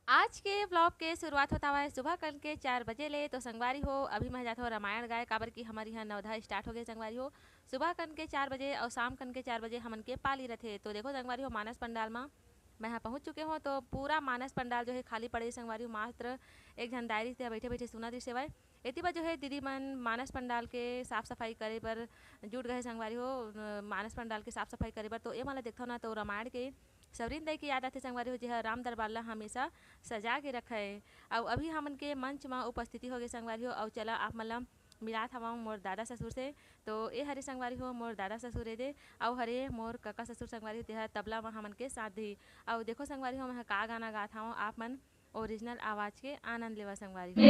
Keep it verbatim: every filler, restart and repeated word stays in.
आज के vlog के शुरुआत होत हवय सुबह कन के चार बजे ले। तो संगवारी हो, अभी मैं जात हव रामायण गाए, काबर कि हमर इहाँ नवधा start हो गए संगवारी हो। सुबह कन के चार बजे अउ शाम कन के चार बजे हमन के पाली रथे। तो देखो संगवारी हो, मानस पंडाल म मैं ह पहुँच चुके हव। तो पूरा मानस पंडाल जो हे खाली पड़े हे संगवारी हो, मात्र एक झन दाई रहिस तेहा बइठे बइठे सुनत रहिस हवय। एती बर जो हे दीदी मन मानस पंडाल के साफ सफाई करे बर जुट गए हे संगवारी हो। अ, मानस पंडाल के साफ सफाई करे बर तो ए मन ला देखथव ना, तो रामायण के सवरीन दाई के याद आथे संगवारी हो, जेहा राम दरबार ला हमेशा सजा के रखे। अउ अभी हमन के मंच म उपस्थिति हो गए संगवारी हो। अउ चला आप मन ला मिलात हवं मोर दादा ससुर से। तो ए हरे संगवारी हो मोर दादा ससुर ए दे, अउ हरे मोर कका ससुर संगवारी हो, तेहा तबला म हमन के साथ दी। अउ देखो संगवारी हो, मैं ह का गाना गात हवं, आप मन original आवाज के आनंद लेवा संगवारी हो।